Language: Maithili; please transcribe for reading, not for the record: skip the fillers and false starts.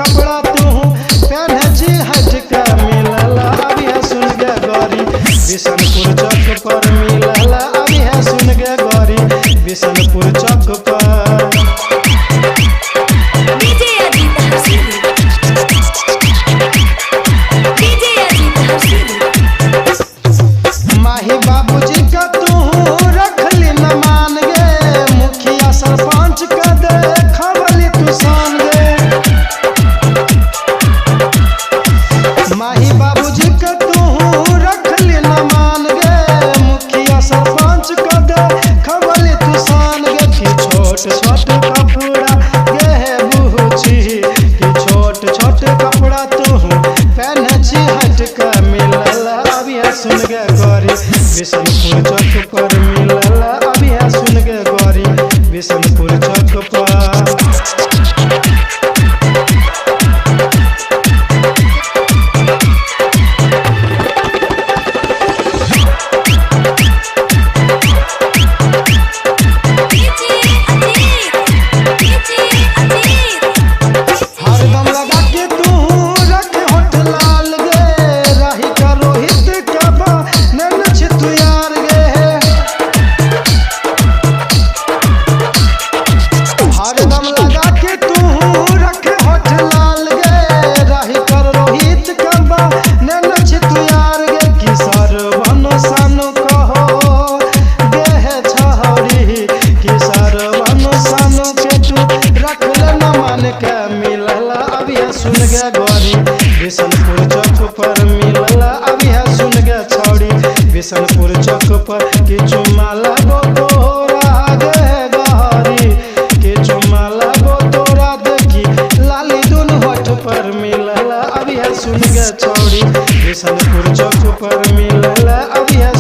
कपड़ा तू पहने छी हट के मिलल अभी है सुन गे गौरी बिशनपुर चौक पर मिलल अभी है सुन गे गौरी बिशनपुर चौक पर। DJ Ajit Harshini, DJ Ajit Harshini. माही बाबूजी का तू रखली न मान गे, मुखिया सरपंच का दे खबली तू शान गे। माही बाबूजी का तू रखली न मान गे, मुखिया सरपंच का दे खबली तू शान गे। कि छोट छोट कपड़ा गे बुची, कि छोट छोट कपड़ा तू पहने छी हट के मिलल अभी है सुन गे गौरी बिशनपुर चौक पर मिलल अभी है सुन गे गौरी बिशनपुर चौक पर। DJ Ajit, DJ Ajit. हरदम लगा के तू रख होठ लाल गे, राही का रोहित का बा नैन छी तू यार गे। हरदम लगा के तू रख होठ लाल गे, राही कर रोहित का बा नैन छी तू यार गे। कि सरवन सन कहो गे छहरी, कि सरवन सन के तू रख ले न मान के मिलल अभी है सुन गे गौरी बिशनपुर चौक पर मिलल अभी है सुन गे छौड़ी बिशनपुर चौक पर। कि चुम्मा लगो तोरा गे गौरी, कि चुम्मा लगो तोरा देखी लाली दुन होठ पर मिलल अभी है सुन गे छौड़ी बिशनपुर चौक पर मिलल अभी है।